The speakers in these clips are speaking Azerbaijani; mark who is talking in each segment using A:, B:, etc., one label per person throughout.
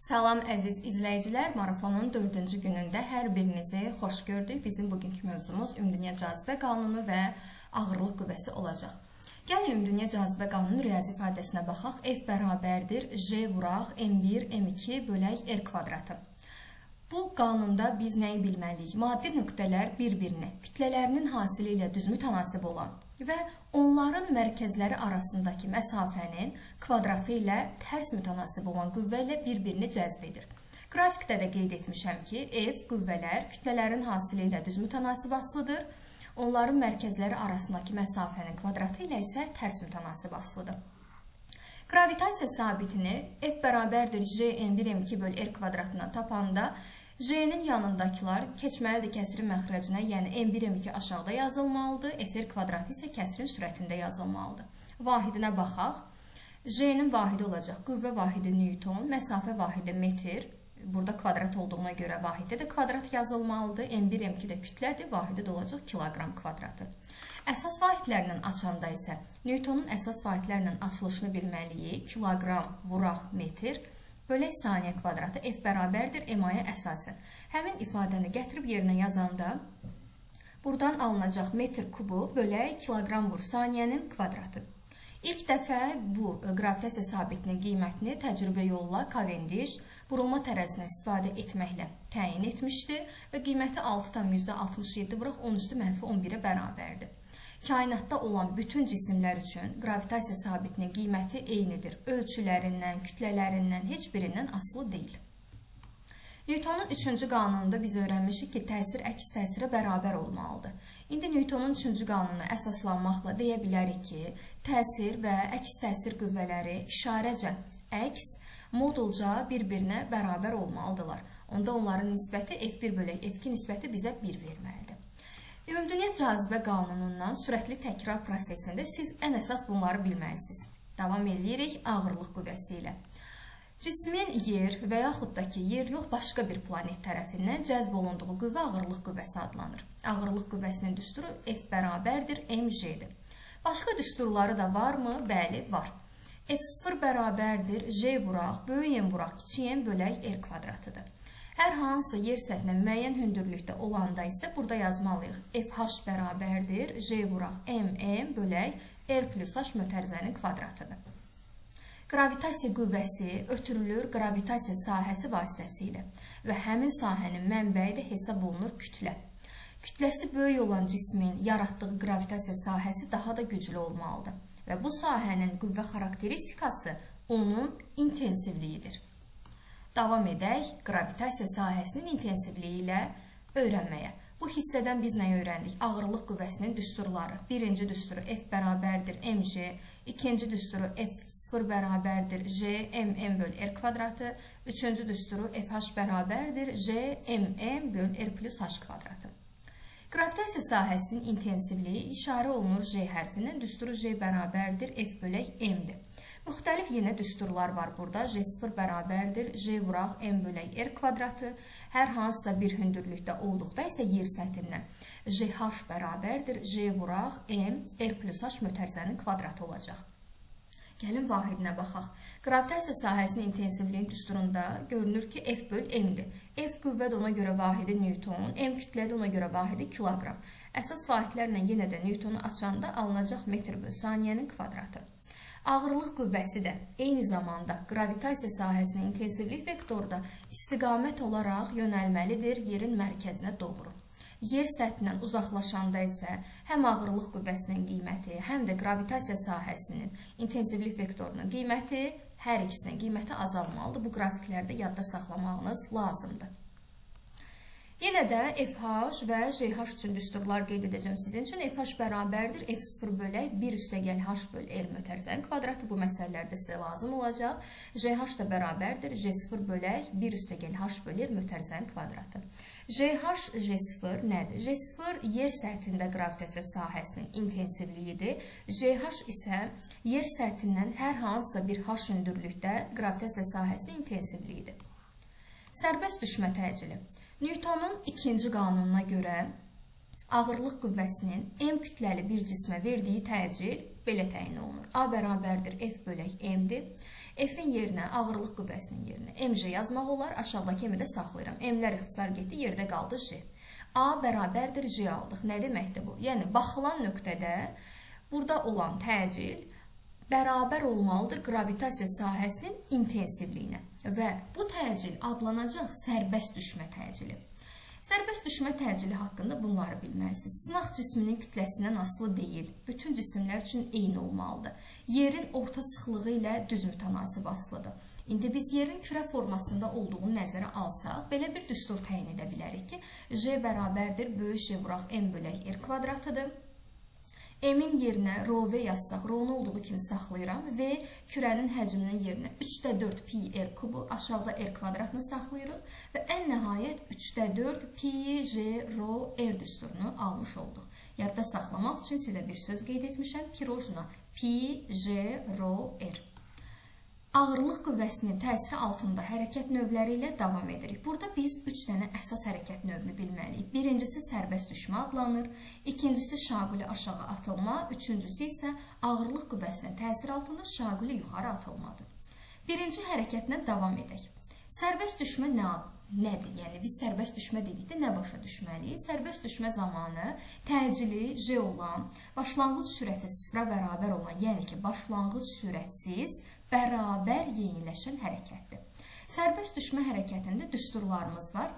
A: Salam əziz izləyicilər, marafonun 4-cü günündə hər birinizi xoş gördük. Bizim bugünkü mövzumuz Ümumdünya Cazibə Qanunu və ağırlıq qüvvəsi olacaq. Gəlin Ümumdünya Cazibə Qanunu riyazi ifadəsinə baxaq. F bərabərdir J vuraq M1 M2 bölək R kvadratı. Bu qanunda biz nəyi bilməliyik? Maddi nöqtələr bir-birinə, kütlələrinin hasili ilə düz mütənasib olan və onların mərkəzləri arasındakı məsafənin kvadratı ilə tərs mütənasib olan qüvvə ilə bir-birini cəzb edir. Qrafikdə də qeyd etmişəm ki, F qüvvələr kütlələrin hasili ilə düz mütənasib asılıdır. Onların mərkəzləri arasındakı məsafənin kvadratı ilə isə tərs mütənasib asılıdır. Qravitasiya sabitini F bərabərdir J M1 M2 bölü R kvadratından tapanda J-nin yanındakılar keçməlidir kəsirin məxrəcinə, yəni M1 M2 aşağıda yazılmalıdır, FR kvadratı isə kəsirin sürətində yazılmalıdır. Vahidinə baxaq. J-nin vahidi olacaq qüvvə vahidi Newton, məsafə vahidi metr. Burada kvadrat olduğuna görə vahiddə də kvadrat yazılmalıdır. M1 M2 də kütlədir, vahidi də olacaq kiloqram kvadratı. Əsas vahidlərlə açanda isə Newtonun əsas vahidlərlə açılışını bilməliyik. Kiloqram vuraq metr bölək saniyə kvadratı F bərabərdir MA-ya əsasən. Həmin ifadəni gətirib yerinə yazanda buradan alınacaq metr kubu bölək kiloqram vur saniyənin kvadratı. İlk dəfə bu qravitasiya sabitinin qiymətini təcrübə yolla Cavendish burulma tərəzisinə istifadə etməklə təyin etmişdi və qiyməti 6,67 vuraq 10 üstü mənfi 11-ə bərabərdir. Kainatda olan bütün cisimlər üçün qravitasiya sabitinin qiyməti eynidir. Ölçülərindən, kütlələrindən, heç birindən asılı deyil. Newtonun 3-cü qanununda biz öyrənmişik ki, təsir əks təsirə bərabər olmalıdır. İndi Newtonun 3-cü qanununa əsaslanmaqla deyə bilərik ki, təsir və əks təsir qüvvələri işarəcə əks, modulca bir-birinə bərabər olmalıdırlar. Onda onların nisbəti F1 bölək F2 nisbəti bizə 1 verməlidir. Ümumdünya Cazibə Qanunundan sürətli təkrar prosesində siz ən əsas bunları bilməlisiniz. Davam eləyirik ağırlıq qüvvəsi ilə. Cismin yer və yaxud da ki, yer yox, başqa bir planet tərəfindən cəzb olunduğu qüvvə ağırlıq qüvvəsi adlanır. Ağırlıq qüvvəsinin düsturu F bərabərdir mg-dir. Başqa düsturları da varmı? Bəli, var. F0 bərabərdir J vuraq, böyük M vuraq, kiçik M bölək R kvadratıdır. Hər hansısa yer səthinə müəyyən hündürlükdə olanda isə burada yazmalıyıq. FH bərabərdir J vuraq MM bölək R plus H mötərizənin kvadratıdır. Qravitasiya qüvvəsi ötürülür qravitasiya sahəsi vasitəsilə və həmin sahənin mənbəyi də hesab olunur kütlə. Kütləsi böyük olan cismin yaratdığı qravitasiya sahəsi daha da güclü olmalıdır və bu sahənin qüvvə xarakteristikası onun intensivliyidir. Davam edək qravitasiya sahəsinin intensivliyi ilə öyrənməyə. Bu hissədən biz nəyi öyrəndik? Ağırlıq qüvvəsinin düsturları. Birinci düsturu F bərabərdir mg, ikinci düsturu F0 bərabərdir J mm böl R kvadratı, üçüncü düsturu FH bərabərdir J mm böl R plus H kvadratı. Qravitasiya sahəsinin intensivliyi işarə olunur J hərfindən. Düsturu J bərabərdir F bölək M-dir. Müxtəlif yenə düsturlar var burada. J0 bərabərdir J vuraq M bölək R kvadratı. Hər hansısa bir hündürlükdə olduqda isə yer səthindən JH bərabərdir J vuraq M R plus H mötərizənin kvadratı olacaq. Gəlin vahidinə baxaq. Qravitasiya sahəsinin intensivliyin düsturunda görünür ki, F böl M-dir. F qüvvədir, ona görə vahidi Newton, M kütlədir, ona görə vahidi kiloqram. Əsas vahidlərlə yenə də Newtonu açanda alınacaq metr böl saniyənin kvadratı. Ağırlıq qüvvəsi də eyni zamanda qravitasiya sahəsinin intensivlik vektoru da istiqamət olaraq yönəlməlidir yerin mərkəzinə doğru. Yer səthindən uzaqlaşanda isə həm ağırlıq qüvvəsinin qiyməti, həm də qravitasiya sahəsinin intensivlik vektorunun qiyməti, hər ikisinin qiyməti azalmalıdır. Bu qrafiklərdə yadda saxlamağınız lazımdır. Yenə də FH və JH üçün düsturlar qeyd edəcəm sizin üçün. FH bərabərdir F0 bölək 1 üstəgəl H böl R mötərizənin kvadratı. Bu məsələlərdə sizə lazım olacaq. JH da bərabərdir J0 bölək 1 üstəgəl H böl R mötərizənin kvadratı. JH, J0 nədir? J0 yer səthində qravitasiya sahəsinin intensivliyidir. JH isə yer səthindən hər hansısa bir H hündürlükdə qravitasiya sahəsinin intensivliyidir. Sərbəst düşmə təcili. Newtonun ikinci qanununa görə Ağırlıq qüvvəsinin M kütləli bir cismə verdiyi təcil belə təyin olunur. A bərabərdir F bölək M-dir. F-in yerinə, ağırlıq qüvvəsinin yerinə MJ yazmaq olar. Aşağıdakı M-i də saxlayıram. M-lər ixtisar getdi, yerdə qaldı J. A bərabərdir J aldıq. Nə deməkdir bu? Yəni, baxılan nöqtədə burada olan təcil bərabər olmalıdır qravitasiya sahəsinin intensivliyinə və bu təcil adlanacaq sərbəst düşmə təcili. Sərbəst düşmə təcili haqqında bunları bilməlisiniz. Sınaq cisminin kütləsindən asılı deyil. Bütün cisimlər üçün eyni olmalıdır. Yerin orta sıxlığı ilə düz mütənasib asılıdır. İndi biz yerin kürə formasında olduğunu nəzərə alsaq, belə bir düstur təyin edə bilərik ki, J bərabərdir böyük J vuraq M bölək R kvadratıdır. M-in yerinə rho V yazsaq, rho-nu olduğu kimi saxlayıram. V kürənin həcminin yerinə 3,4 pi r kubu, aşağıda r kvadratını saxlayırıq və ən nəhayət 3,4 pi j rho r düsturunu almış olduq. Yadda saxlamaq üçün sizə bir söz qeyd etmişəm. Pirojna pi j rho r. Ağırlıq qüvvəsinin təsiri altında hərəkət növləri ilə davam edirik. Burada biz 3 dənə əsas hərəkət növünü bilməliyik. Birincisi sərbəst düşmə adlanır, ikincisi şaquli aşağı atılma, üçüncüsü isə ağırlıq qüvvəsinin təsiri altında şaquli yuxarı atılmadır. Birinci hərəkətlə davam edək. Sərbəst düşmə nədir? Yəni biz sərbəst düşmə dedikdə nə başa düşməliyik? Sərbəst düşmə zamanı təcili J olan, başlanğıc sürəti sıfıra bərabər olan, yəni ki, başlanğıc sürətsiz bərabər yeniləşən hərəkətdir. Sərbəst düşmə hərəkətində düsturlarımız var.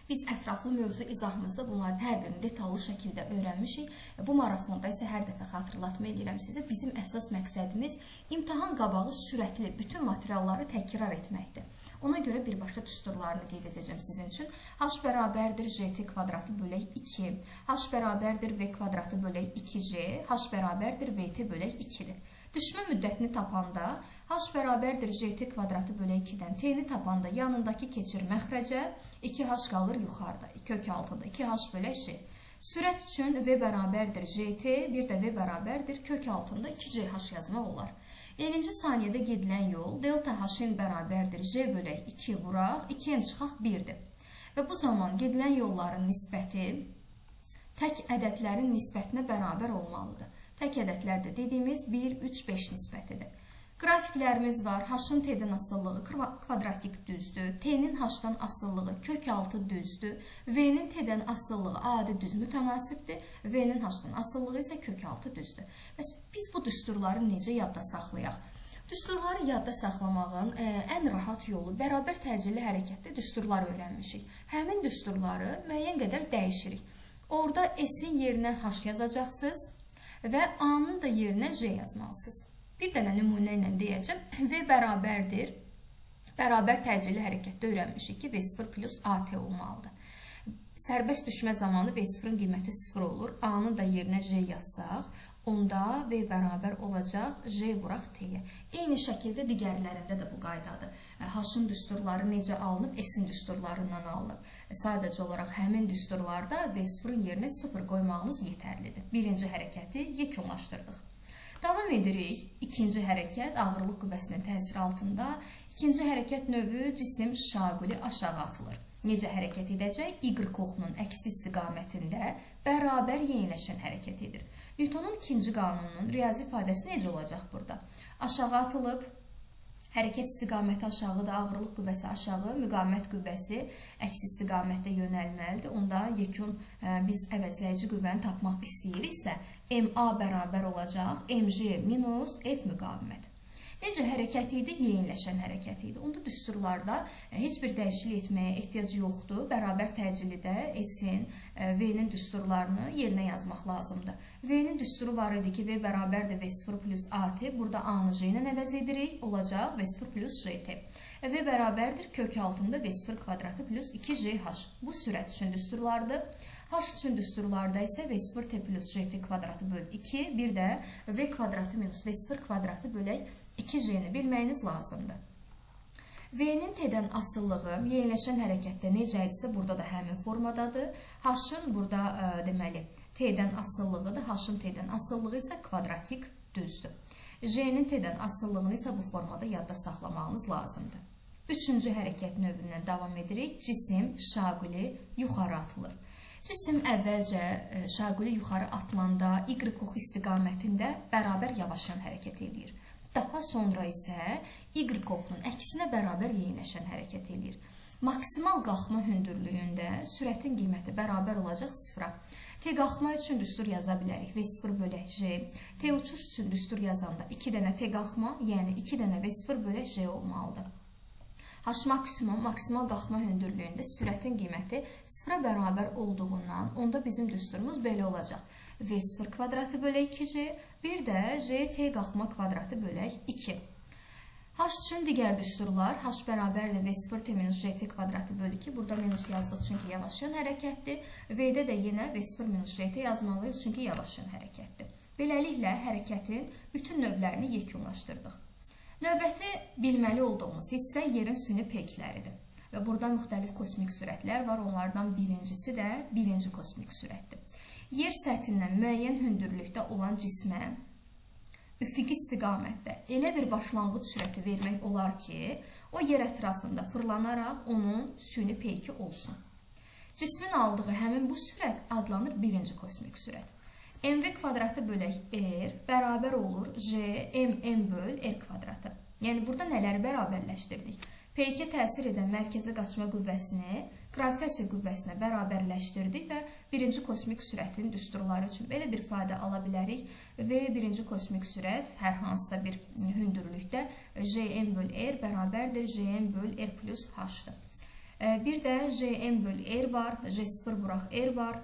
A: Biz ətraflı mövzu izahımızda bunların hər birini detallı şəkildə öyrənmişik. Bu marafonda isə hər dəfə xatırlatma edirəm sizə. Bizim əsas məqsədimiz imtahan qabağı sürətli bütün materialları təkrar etməkdir. Ona görə birbaşa düsturlarını qeyd edəcəm sizin üçün. H bərabərdir JT kvadratı bölək 2, H bərabərdir V kvadratı bölək 2J, H bərabərdir VT bölək 2-dir. Düşmə müddətini tapanda H bərabərdir JT kvadratı bölək 2-dən T-ni tapanda yanındakı keçir məxrəcə, 2H qalır yuxarıda, kök altında 2H bölək J. Sürət üçün V bərabərdir JT, bir də V bərabərdir kök altında 2JH yazmaq olar. N-ci saniyədə gedilən yol delta H-in bərabərdir J bölək 2 vuraq, 2-n çıxaq 1-dir. Və bu zaman gedilən yolların nisbəti tək ədədlərin nisbətinə bərabər olmalıdır. Tək ədədlər də dediyimiz 1, 3, 5 nisbətidir. Qrafiklərimiz var. H-ın T-dən asılılığı kvadratik düzdür. T-nin H-dan asılılığı kök altı düzdür. V-nin T-dən asılılığı adi düz mütənasibdir. V-nin H-dan asılılığı isə kök altı düzdür. Bəs biz bu düsturları necə yadda saxlayaq? Düsturları yadda saxlamağın ən rahat yolu bərabər təcilli hərəkətdə düsturları öyrənmişik. Həmin düsturları müəyyən qədər dəyişirik. Orada S-in yerinə H yazacaqsınız və A-nın da yerinə J yazmalısınız. Bir dənə nümunə ilə deyəcəm. V bərabərdir. Bərabər təcilli hərəkətdə öyrənmişik ki, V0 plus AT olmalıdır. Sərbəst düşmə zamanı V0-ın qiyməti 0 olur. A-nın da yerinə J yazsaq, onda V bərabər olacaq J vuraq T-yə. Eyni şəkildə digərlərində də bu qaydadır. H-ın düsturları necə alınıb? S-in düsturlarından alınıb. Sadəcə olaraq həmin düsturlarda V0-ın yerinə 0 qoymağınız yetərlidir. Birinci hərəkəti yekunlaşdırdıq. Davam edirik. İkinci hərəkət ağırlıq qüvvəsinin təsiri altında. İkinci hərəkət növü cisim şaquli aşağı atılır. Necə hərəkət edəcək? Y oxunun əksi istiqamətində bərabər yeniləşən hərəkət edir. Newtonun ikinci qanununun riyazi ifadəsi necə olacaq burada? Aşağı atılıb, hərəkət istiqaməti aşağıdır, ağırlıq qüvvəsi aşağı, müqavimət qüvvəsi əks istiqamətdə yönəlməlidir. Onda yekun biz əvəzləyici qüvvəni tapmaq istəyiriksə, MA bərabər olacaq MJ minus F müqavimət. Necə hərəkət idi? Yeniləşən hərəkət idi. Onda düsturlarda heç bir dəyişiklik etməyə ehtiyac yoxdur. Bərabər təcillidə S-in, V-nin düsturlarını yerinə yazmaq lazımdır. V-nin düsturu var idi ki, V bərabərdir V0 plus AT. Burada A-nı J ilə əvəz edirik. Olacaq V0 plus JT. V bərabərdir kök altında V0 kvadratı plus 2JH. Bu sürət üçün düsturlardır. H üçün düsturlarda isə V0T plus JT kvadratı böl 2, bir də V kvadratı minus V0 kvadratı bölək 2J-ni bilməyiniz lazımdır. V-nin T-dən asılılığı yeniləşən hərəkətdə necə idisə burada da həmin formadadır. H-ın burada deməli T-dən asılılığıdır. H-ın T-dən asılılığı isə kvadratik düzdür. J-nin T-dən asılılığını isə bu formada yadda saxlamağınız lazımdır. Üçüncü hərəkət növündən davam edirik. Cisim şaquli yuxarı atılır. Cisim əvvəlcə şaquli yuxarı atılanda Y oxu istiqamətində bərabər yavaşyan hərəkət eləyir. Daha sonra isə Y oxunun əksinə bərabər yeyinləşən hərəkət eləyir. Maksimal qalxma hündürlüyündə sürətin qiyməti bərabər olacaq 0-a. T qalxma üçün düstur yaza bilərik. V0 bölək J. T uçuş üçün düstur yazanda 2 dənə T qalxma, yəni 2 dənə V0 bölək J olmalıdır. H maksimum, maksimal qalxma hündürlüyündə sürətin qiyməti 0-a bərabər olduğundan onda bizim düsturumuz belə olacaq. V0 kvadratı bölək 2J, bir də J T qalxma kvadratı bölək 2. H üçün digər düsturlar H bərabərdir V0 T minus JT kvadratı bölü 2. Burada minus yazdıq çünki yavaşyan hərəkətdir. V-də də yenə V0 minus JT yazmalıyıq çünki yavaşyan hərəkətdir. Beləliklə hərəkətin bütün növlərini yekunlaşdırdıq. Növbəti bilməli olduğumuz hissə yerin süni peykləridir. Və burada müxtəlif kosmik sürətlər var. Onlardan birincisi də birinci kosmik sürətdir. Yer səthindən müəyyən hündürlükdə olan cismə üfüqi istiqamətdə elə bir başlanğıc sürəti vermək olar ki, o yer ətrafında fırlanaraq onun süni peyki olsun. Cismin aldığı həmin bu sürət adlanır birinci kosmik sürət. mv kvadratı bölək r bərabər olur j m m böl r kvadratı. Yəni burada nələri bərabərləşdirdik? Peykə təsir edən mərkəzə qaçma qüvvəsini qravitasiya qüvvəsinə bərabərləşdirdik və birinci kosmik sürətin düsturları üçün belə bir ifadə ala bilərik. V birinci kosmik sürət hər hansısa bir hündürlükdə Jm böl R bərabərdir Jm böl R plus H-dır. Bir də Jm böl R var, J0 vuraq R var.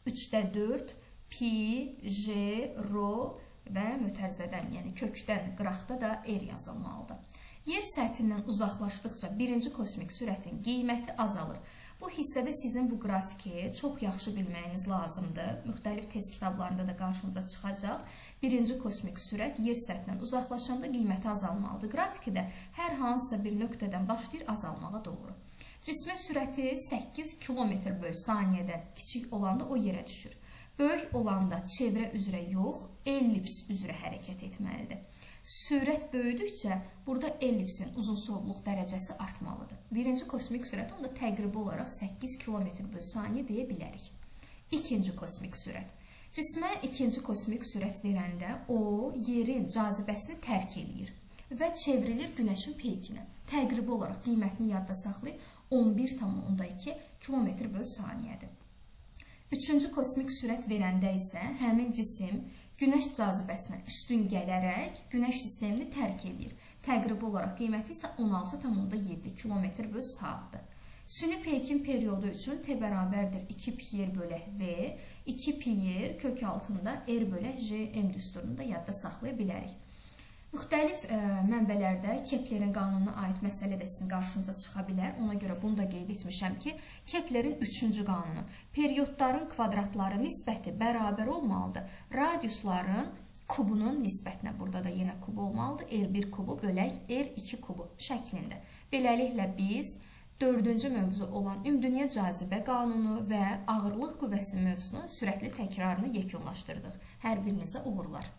A: 3-də 4 pi, J, ro və mötərizədən, yəni kökdən qıraqda da R yazılmalıdır. Yer səthindən uzaqlaşdıqca birinci kosmik sürətin qiyməti azalır. Bu hissədə sizin bu qrafiki çox yaxşı bilməyiniz lazımdır. Müxtəlif test kitablarında da qarşınıza çıxacaq. Birinci kosmik sürət yer səthindən uzaqlaşanda qiyməti azalmalıdır. Qrafiki də hər hansısa bir nöqtədən başlayır azalmağa doğru. Cismin sürəti 8 km böl saniyədən kiçik olanda o yerə düşür. Böyük olanda çevrə üzrə yox, ellips üzrə hərəkət etməlidir. Sürət böyüdükcə burada ellipsin uzunsovluq dərəcəsi artmalıdır. Birinci kosmik sürət onda təqribi olaraq 8 km böl saniyə deyə bilərik. İkinci kosmik sürət. Cismə ikinci kosmik sürət verəndə o yerin cazibəsini tərk eləyir və çevrilir günəşin peykinə. Təqribi olaraq qiymətini yadda saxlayın 11,2 km böl saniyədir. Üçüncü kosmik sürət verəndə isə həmin cisim günəş cazibəsinə üstün gələrək günəş sistemini tərk eləyir. Təqribi olaraq qiyməti isə 16,7 km böl saatdır. Süni peykin periodu üçün T bərabərdir 2 pi r bölək V, 2 pi r kök altında R bölək J M düsturunu da yadda saxlaya bilərik. Müxtəlif mənbələrdə Keplerin qanununa aid məsələ də sizin qarşınıza çıxa bilər. Ona görə bunu da qeyd etmişəm ki, Keplerin 3-cü qanunu periodların kvadratları nisbəti bərabər olmalıdır. Radiusların kubunun nisbətinə, burada da yenə kub olmalıdır. R1 kubu bölək R2 kubu şəklində. Beləliklə biz dördüncü mövzu olan ümumdünya cazibə qanunu və ağırlıq qüvvəsi mövzunun sürətli təkrarını yekunlaşdırdıq. Hər birinizə uğurlar.